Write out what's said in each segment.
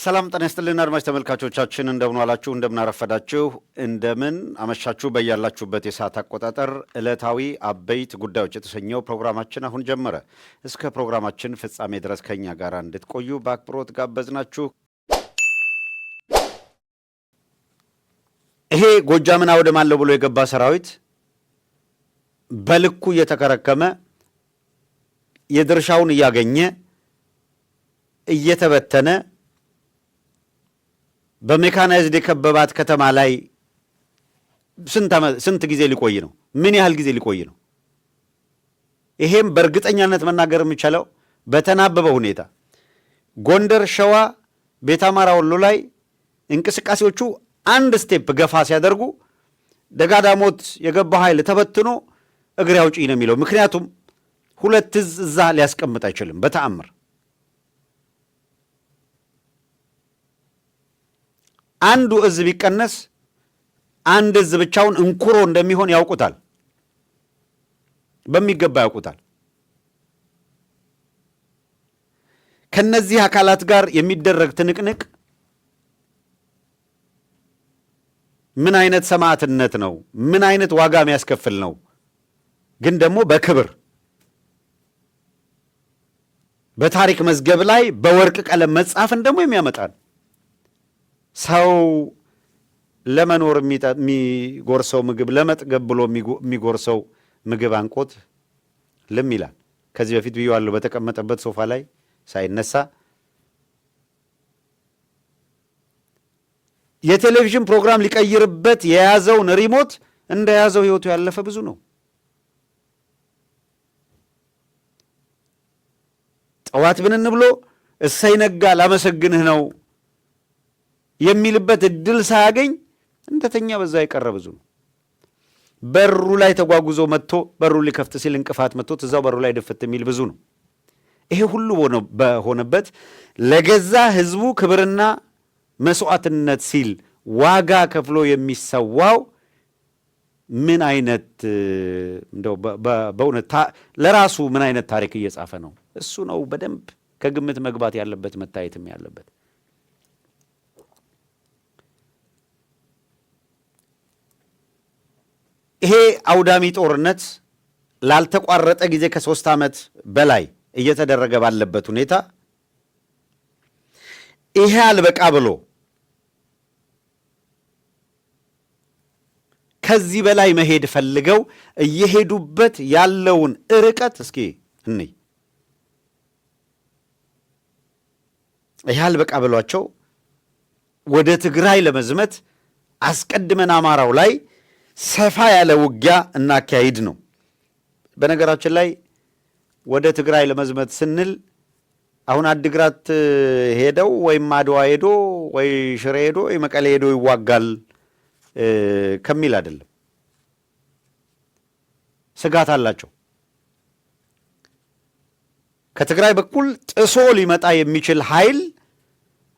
ሰላም ጤና ይስጥልን አድማጭ ተመልካቾቻችን፣ እንደምን ዋላችሁ፣ እንደምን አረፈዳችሁ፣ እንደምን አመሻችሁ። በያላችሁበት የሰዓት አቆጣጠር ዕለታዊ አበይት ጉዳዮች የተሰኘው ፕሮግራማችን አሁን ጀመረ። እስከ ፕሮግራማችን ፍጻሜ ድረስ ከኛ ጋር እንድትቆዩ በአክብሮት ጋበዝናችሁ። ይሄ ጎጃምን አውድማለሁ ብሎ የገባ ሰራዊት በልኩ እየተከረከመ፣ የድርሻውን እያገኘ፣ እየተበተነ በ mechanized የከበባት ከተማ ላይ ስንት ጊዜ ሊቆይ ነው? ምን ያህል ጊዜ ሊቆይ ነው? ይሄም በእርግጠኛነት መናገር የሚቻለው በተናበበ ሁኔታ ጎንደር፣ ሸዋ፣ ቤተ አማራ፣ ወሎ ላይ እንቅስቃሴዎቹ አንድ step ገፋ ሲያደርጉ ደጋዳሞት የገባው ኃይል ተበትኖ እግሬ አውጪኝ ነው የሚለው። ምክንያቱም ሁለት እዝ እዛ ሊያስቀምጥ አይችልም በተአምር። አንዱ እዝ ቢቀነስ አንድ እዝ ብቻውን እንኩሮ እንደሚሆን ያውቁታል፣ በሚገባ ያውቁታል። ከነዚህ አካላት ጋር የሚደረግ ትንቅንቅ ምን አይነት ሰማዕትነት ነው? ምን አይነት ዋጋ የሚያስከፍል ነው? ግን ደግሞ በክብር በታሪክ መዝገብ ላይ በወርቅ ቀለም መጻፍን ደግሞ የሚያመጣ ነው። ሰው ለመኖር የሚጎርሰው ምግብ፣ ለመጥገብ ብሎ የሚጎርሰው ምግብ አንቆት ልም ይላል። ከዚህ በፊት ብዬዋለሁ። በተቀመጠበት ሶፋ ላይ ሳይነሳ የቴሌቪዥን ፕሮግራም ሊቀይርበት የያዘውን remote እንደያዘው ህይወቱ ያለፈ ብዙ ነው። ጠዋት ብንን ብሎ እሰይ ነጋ ላመሰግንህ ነው የሚልበት እድል ሳያገኝ እንደተኛ በዛ የቀረ ብዙ ነው። በሩ ላይ ተጓጉዞ መጥቶ በሩ ሊከፍት ሲል እንቅፋት መጥቶት እዛው በሩ ላይ ድፍት የሚል ብዙ ነው። ይሄ ሁሉ በሆነበት ለገዛ ህዝቡ ክብርና መስዋዕትነት ሲል ዋጋ ከፍሎ የሚሰዋው ምን አይነት እንደው በእውነት ለራሱ ምን አይነት ታሪክ እየጻፈ ነው? እሱ ነው በደንብ ከግምት መግባት ያለበት፣ መታየትም ያለበት። ይሄ አውዳሚ ጦርነት ላልተቋረጠ ጊዜ ከ3 ዓመት በላይ እየተደረገ ባለበት ሁኔታ ይሄ አልበቃ ብሎ ከዚህ በላይ መሄድ ፈልገው እየሄዱበት ያለውን ርቀት እስኪ እንይ። ይሄ አልበቃ ብሏቸው ወደ ትግራይ ለመዝመት አስቀድመን አማራው ላይ ሰፋ ያለ ውጊያ እናካሂድ ነው። በነገራችን ላይ ወደ ትግራይ ለመዝመት ስንል አሁን አድግራት ሄደው ወይም አድዋ ሄዶ ወይ ሽሬ ሄዶ ወይ መቀሌ ሄዶ ይዋጋል ከሚል አይደለም። ስጋት አላቸው። ከትግራይ በኩል ጥሶ ሊመጣ የሚችል ኃይል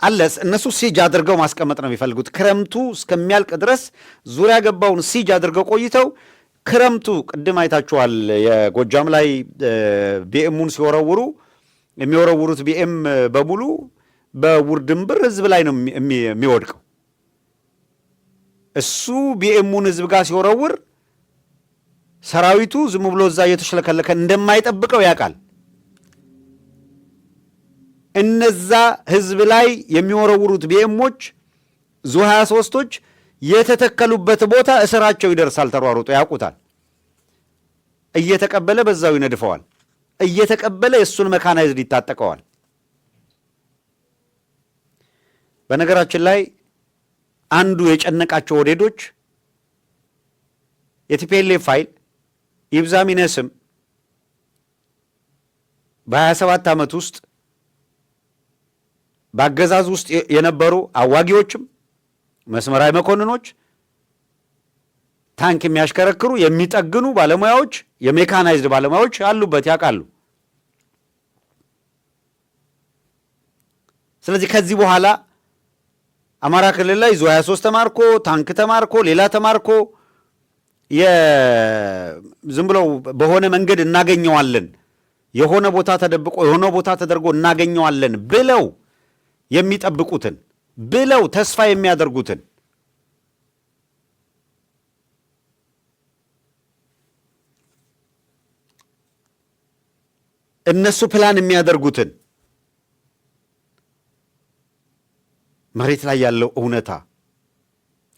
አለ። እነሱ siege አድርገው ማስቀመጥ ነው የሚፈልጉት። ክረምቱ እስከሚያልቅ ድረስ ዙሪያ ገባውን siege አድርገው ቆይተው ክረምቱ ቅድም አይታችኋል። የጎጃም ላይ ቢኤሙን ሲወረውሩ የሚወረውሩት ቢኤም በሙሉ በውር ድንብር ህዝብ ላይ ነው የሚወድቀው። እሱ ቢኤሙን ህዝብ ጋር ሲወረውር ሰራዊቱ ዝም ብሎ እዛ እየተሽለከለከ እንደማይጠብቀው ያውቃል። እነዛ ህዝብ ላይ የሚወረውሩት ቢኤሞች ዙ 23ቶች የተተከሉበት ቦታ እስራቸው ይደርሳል። ተሯሩጦ ያውቁታል። እየተቀበለ በዛው ይነድፈዋል። እየተቀበለ የእሱን mechanized ይታጠቀዋል። በነገራችን ላይ አንዱ የጨነቃቸው ኦህዴዶች የ TPLF ኃይል ይብዛም ይነስም በ27 ዓመት ውስጥ በአገዛዝ ውስጥ የነበሩ አዋጊዎችም መስመራዊ መኮንኖች፣ ታንክ የሚያሽከረክሩ የሚጠግኑ ባለሙያዎች፣ የ mechanized ባለሙያዎች አሉበት፣ ያውቃሉ። ስለዚህ ከዚህ በኋላ አማራ ክልል ላይ ዙ 23 ተማርኮ፣ ታንክ ተማርኮ፣ ሌላ ተማርኮ ዝም ብለው በሆነ መንገድ እናገኘዋለን፣ የሆነ ቦታ ተደብቆ የሆነ ቦታ ተደርጎ እናገኘዋለን ብለው የሚጠብቁትን፣ ብለው ተስፋ የሚያደርጉትን እነሱ ፕላን የሚያደርጉትን መሬት ላይ ያለው እውነታ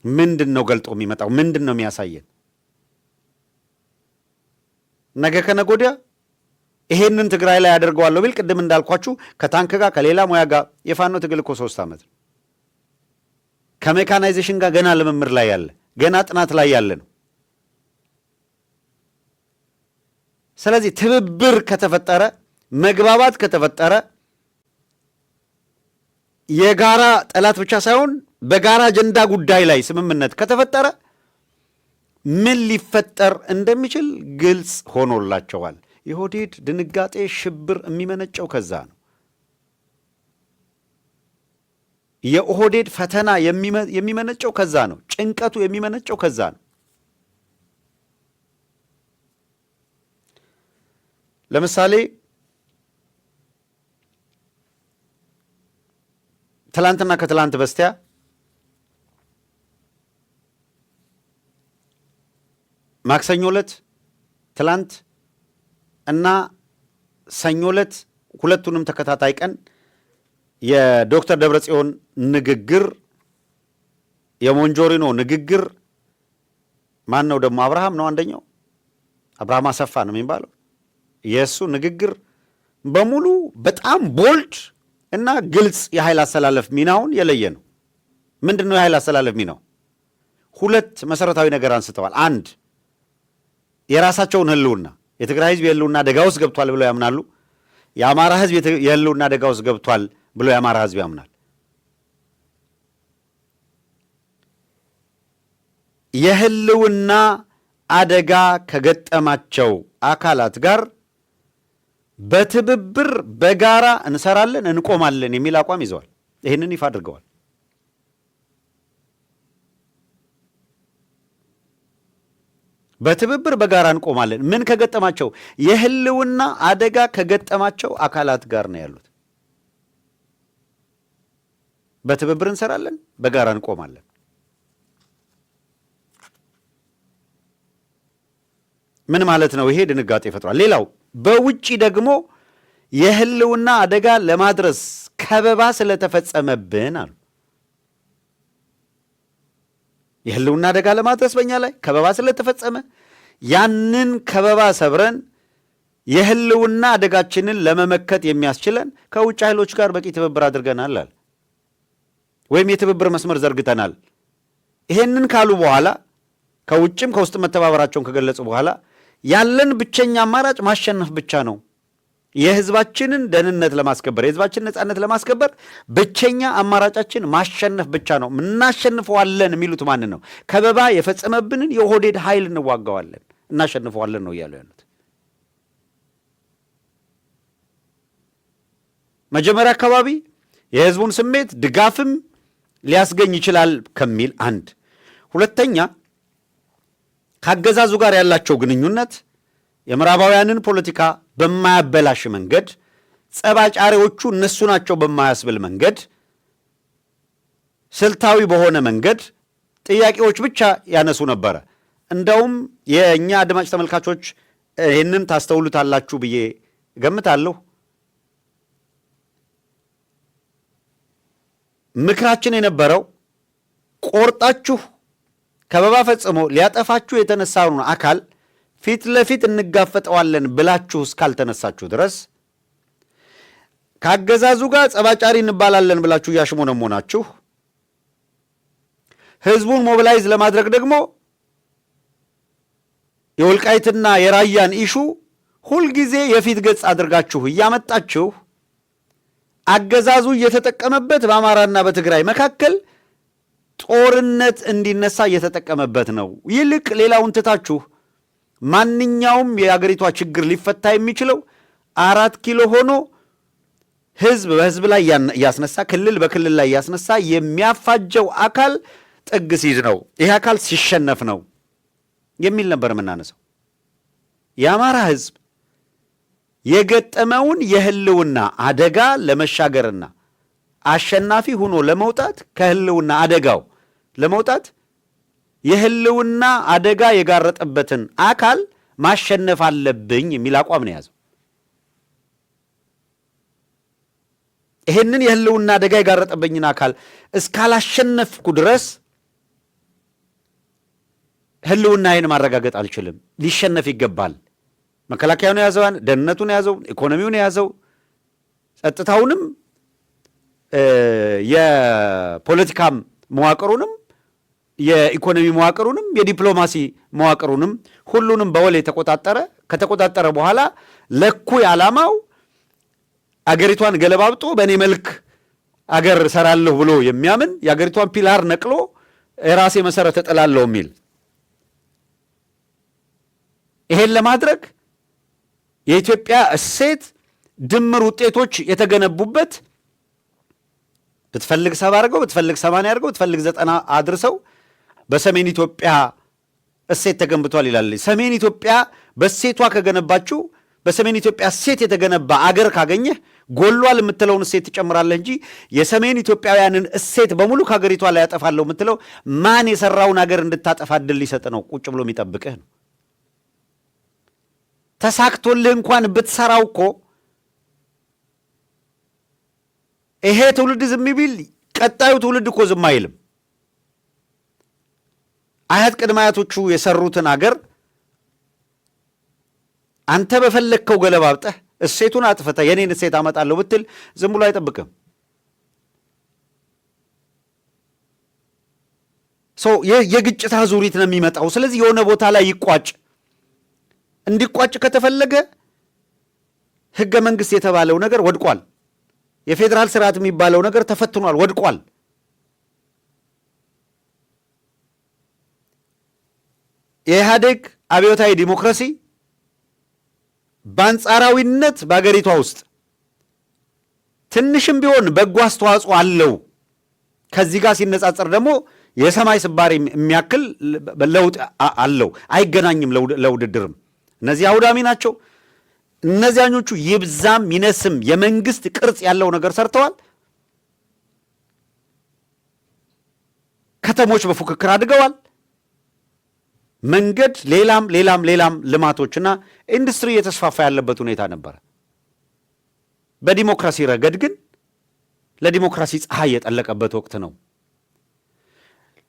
ምንድን ነው? ገልጦ የሚመጣው ምንድን ነው የሚያሳየን? ነገ ከነገ ወዲያ ይሄንን ትግራይ ላይ አደርገዋለሁ ቢል ቅድም እንዳልኳችሁ ከታንክ ጋር ከሌላ ሙያ ጋር የፋኖ ትግል እኮ 3 ዓመት ነው። ከ mechanization ጋር ገና ልምምድ ላይ ያለ፣ ገና ጥናት ላይ ያለ ነው። ስለዚህ ትብብር ከተፈጠረ፣ መግባባት ከተፈጠረ፣ የጋራ ጠላት ብቻ ሳይሆን በጋራ አጀንዳ ጉዳይ ላይ ስምምነት ከተፈጠረ ምን ሊፈጠር እንደሚችል ግልጽ ሆኖላቸዋል። የኦህዴድ ድንጋጤ፣ ሽብር የሚመነጨው ከዛ ነው። የኦህዴድ ፈተና የሚመነጨው ከዛ ነው። ጭንቀቱ የሚመነጨው ከዛ ነው። ለምሳሌ ትላንትና ከትላንት በስቲያ ማክሰኞ ዕለት፣ ትላንት እና ሰኞ ዕለት ሁለቱንም ተከታታይ ቀን የዶክተር ደብረጽዮን ንግግር፣ የሞንጆሪኖ ንግግር፣ ማን ነው ደግሞ፣ አብርሃም ነው አንደኛው፣ አብርሃም አሰፋ ነው የሚባለው፣ የእሱ ንግግር በሙሉ በጣም bold እና ግልጽ የኃይል አሰላለፍ ሚናውን የለየ ነው። ምንድን ነው የኃይል አሰላለፍ ሚናው? ሁለት መሰረታዊ ነገር አንስተዋል። አንድ፣ የራሳቸውን ህልውና፣ የትግራይ ህዝብ የህልውና አደጋ ውስጥ ገብቷል ብለው ያምናሉ። የአማራ ህዝብ የህልውና አደጋ ውስጥ ገብቷል ብሎ የአማራ ህዝብ ያምናል። የህልውና አደጋ ከገጠማቸው አካላት ጋር በትብብር በጋራ እንሰራለን፣ እንቆማለን የሚል አቋም ይዘዋል። ይህንን ይፋ አድርገዋል። በትብብር በጋራ እንቆማለን። ምን ከገጠማቸው? የህልውና አደጋ ከገጠማቸው አካላት ጋር ነው ያሉት። በትብብር እንሰራለን፣ በጋራ እንቆማለን። ምን ማለት ነው? ይሄ ድንጋጤ ፈጥሯል። ሌላው በውጭ ደግሞ የህልውና አደጋ ለማድረስ ከበባ ስለተፈጸመብን አሉ። የህልውና አደጋ ለማድረስ በእኛ ላይ ከበባ ስለተፈጸመ ያንን ከበባ ሰብረን የህልውና አደጋችንን ለመመከት የሚያስችለን ከውጭ ኃይሎች ጋር በቂ ትብብር አድርገናል አለ፣ ወይም የትብብር መስመር ዘርግተናል። ይሄንን ካሉ በኋላ፣ ከውጭም ከውስጥ መተባበራቸውን ከገለጹ በኋላ፣ ያለን ብቸኛ አማራጭ ማሸነፍ ብቻ ነው። የህዝባችንን ደህንነት ለማስከበር፣ የህዝባችንን ነጻነት ለማስከበር ብቸኛ አማራጫችን ማሸነፍ ብቻ ነው። እናሸንፈዋለን የሚሉት ማንን ነው? ከበባ የፈጸመብንን የኦህዴድ ኃይል እንዋጋዋለን፣ እናሸንፈዋለን ነው እያሉ ያሉት። መጀመሪያ አካባቢ የህዝቡን ስሜት ድጋፍም ሊያስገኝ ይችላል ከሚል አንድ፣ ሁለተኛ ከአገዛዙ ጋር ያላቸው ግንኙነት የምዕራባውያንን ፖለቲካ በማያበላሽ መንገድ፣ ጸብ አጫሪዎቹ እነሱ ናቸው በማያስብል መንገድ፣ ስልታዊ በሆነ መንገድ ጥያቄዎች ብቻ ያነሱ ነበረ። እንደውም የእኛ አድማጭ ተመልካቾች ይህንን ታስተውሉታላችሁ ብዬ እገምታለሁ። ምክራችን የነበረው ቆርጣችሁ ከበባ ፈጽሞ ሊያጠፋችሁ የተነሳውን አካል ፊት ለፊት እንጋፈጠዋለን ብላችሁ እስካልተነሳችሁ ድረስ ከአገዛዙ ጋር ጸብ አጫሪ እንባላለን ብላችሁ እያሽሞነሞናችሁ ህዝቡን mobilize ለማድረግ ደግሞ የወልቃይትና የራያን issue ሁልጊዜ የፊት ገጽ አድርጋችሁ እያመጣችሁ አገዛዙ እየተጠቀመበት በአማራና በትግራይ መካከል ጦርነት እንዲነሳ እየተጠቀመበት ነው። ይልቅ ሌላውን ትታችሁ ማንኛውም የአገሪቷ ችግር ሊፈታ የሚችለው 4 ኪሎ ሆኖ ህዝብ በህዝብ ላይ እያስነሳ፣ ክልል በክልል ላይ እያስነሳ የሚያፋጀው አካል ጥግ ሲይዝ ነው፣ ይህ አካል ሲሸነፍ ነው የሚል ነበር የምናነሳው። የአማራ ህዝብ የገጠመውን የህልውና አደጋ ለመሻገርና አሸናፊ ሆኖ ለመውጣት፣ ከህልውና አደጋው ለመውጣት የህልውና አደጋ የጋረጠበትን አካል ማሸነፍ አለብኝ የሚል አቋም ነው የያዘው። ይሄንን የህልውና አደጋ የጋረጠብኝን አካል እስካላሸነፍኩ ድረስ ህልውናዬን ማረጋገጥ አልችልም። ሊሸነፍ ይገባል። መከላከያውን የያዘው፣ ደህንነቱን የያዘው፣ ኢኮኖሚውን የያዘው፣ ጸጥታውንም፣ የፖለቲካም መዋቅሩንም፣ የኢኮኖሚ መዋቅሩንም፣ የዲፕሎማሲ መዋቅሩንም ሁሉንም በወል የተቆጣጠረ፣ ከተቆጣጠረ በኋላ ለእኩይ ዓላማው አገሪቷን ገለባብጦ በእኔ መልክ አገር እሰራለሁ ብሎ የሚያምን፣ የአገሪቷን pillar ነቅሎ የራሴ መሰረት እጥላለሁ የሚል፣ ይሄን ለማድረግ የኢትዮጵያ እሴት ድምር ውጤቶች የተገነቡበት፣ ብትፈልግ 70 አድርገው፣ ብትፈልግ 80 አድርገው፣ ብትፈልግ 90 አድርሰው፣ በሰሜን ኢትዮጵያ እሴት ተገንብቷል ይላል። ሰሜን ኢትዮጵያ በእሴቷ ከገነባችው፣ በሰሜን ኢትዮጵያ እሴት የተገነባ አገር ካገኘህ ጎሏል የምትለውን እሴት ትጨምራለህ እንጂ የሰሜን ኢትዮጵያውያንን እሴት በሙሉ ከሀገሪቷ ላይ ያጠፋለሁ የምትለው ማን የሰራውን አገር እንድታጠፋ እድል ሊሰጥ ነው? ቁጭ ብሎ የሚጠብቅህ ነው። ተሳክቶልህ እንኳን ብትሰራው እኮ ይሄ ትውልድ ዝም ቢል ቀጣዩ ትውልድ እኮ ዝም አይልም። አያት ቅድመ አያቶቹ የሰሩትን አገር አንተ በፈለግከው ገለባብጠህ እሴቱን አጥፍተህ የኔን እሴት አመጣለሁ ብትል ዝም ብሎ አይጠብቅም። የግጭት አዙሪት ነው የሚመጣው። ስለዚህ የሆነ ቦታ ላይ ይቋጭ። እንዲቋጭ ከተፈለገ ህገ መንግስት የተባለው ነገር ወድቋል። የፌዴራል ስርዓት የሚባለው ነገር ተፈትኗል፣ ወድቋል። የኢህአዴግ አብዮታዊ ዲሞክራሲ በአንጻራዊነት በአገሪቷ ውስጥ ትንሽም ቢሆን በጎ አስተዋጽኦ አለው። ከዚህ ጋር ሲነጻጸር ደግሞ የሰማይ ስባሪ የሚያክል ለውጥ አለው። አይገናኝም ለውድድርም። እነዚህ አውዳሚ ናቸው። እነዚያኞቹ ይብዛም ይነስም የመንግስት ቅርጽ ያለው ነገር ሰርተዋል። ከተሞች በፉክክር አድገዋል። መንገድ፣ ሌላም ሌላም ሌላም ልማቶችና ኢንዱስትሪ እየተስፋፋ ያለበት ሁኔታ ነበረ። በዲሞክራሲ ረገድ ግን ለዲሞክራሲ ፀሐይ የጠለቀበት ወቅት ነው።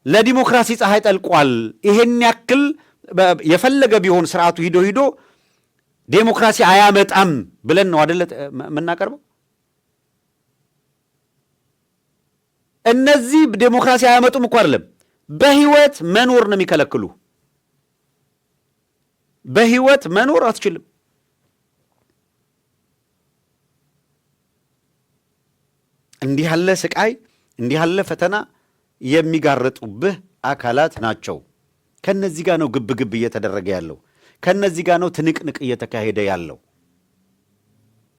ለዲሞክራሲ ፀሐይ ጠልቋል። ይሄን ያክል የፈለገ ቢሆን ስርዓቱ ሂዶ ሂዶ ዴሞክራሲ አያመጣም ብለን ነው አደለ የምናቀርበው? እነዚህ ዴሞክራሲ አያመጡም እኮ አይደለም፣ በህይወት መኖር ነው የሚከለክሉ። በህይወት መኖር አትችልም። እንዲህ ያለ ስቃይ፣ እንዲህ ያለ ፈተና የሚጋርጡብህ አካላት ናቸው። ከነዚህ ጋር ነው ግብ ግብ እየተደረገ ያለው። ከነዚህ ጋር ነው ትንቅንቅ እየተካሄደ ያለው።